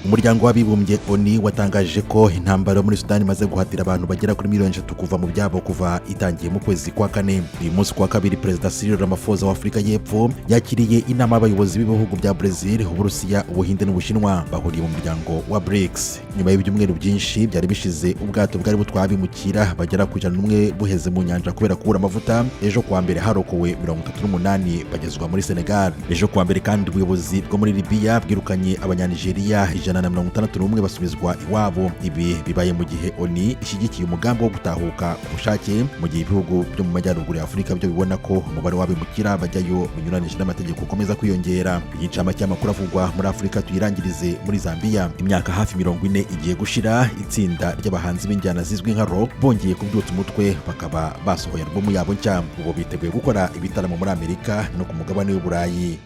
Umuryango w'Abibumbye ONU watangaje ko intambara yo muri Sudani imaze guhatira abantu bagera kuri miliyoni 3 kuva mu byabo kuva itangiye mu kwezi kwa kane. Uyu munsi kuwa kabiri, Perezida Cyril Ramaphosa wa Afurika y'Epfo yakiriye inama y'abayobozi b'ibihugu bya Brazil, Uburusiya, Ubuhinde n'Ubushinwa bahuriye mu muryango wa BRICS, nyuma y'ibyumweru byinshi byari bishize ubwato bwari butwaye abimukira bagera ku 101 buheze mu nyanja kubera kubura amavuta. Ejo kuwa mbere harokowe 38 bagezwa muri Senegal. Ejo kuwa mbere kandi, ubuyobozi bwo muri Libiya bwirukanye Abanyanigeriya 161 basubizwa iwabo. Ibi bibaye mu gihe ONU ishyigikiye umugambi wo gutahuka ku bushake, mu gihe ibihugu byo mu majyaruguru ya Afurika byo bibona ko umubare w'abimukira bajyayo binyuranije n'amategeko ukomeza kwiyongera. Iyi ncamake y'amakuru avugwa muri Afurika tuyirangirize muri Zambiya. Imyaka hafi 40 igiye gushira itsinda ry'abahanzi b'injyana zizwi nka rock bongeye kubyutsa umutwe, bakaba basohoye alubumu yabo nshya. Ubu biteguye gukora ibitaramo muri Amerika no ku mugabane w'Uburayi.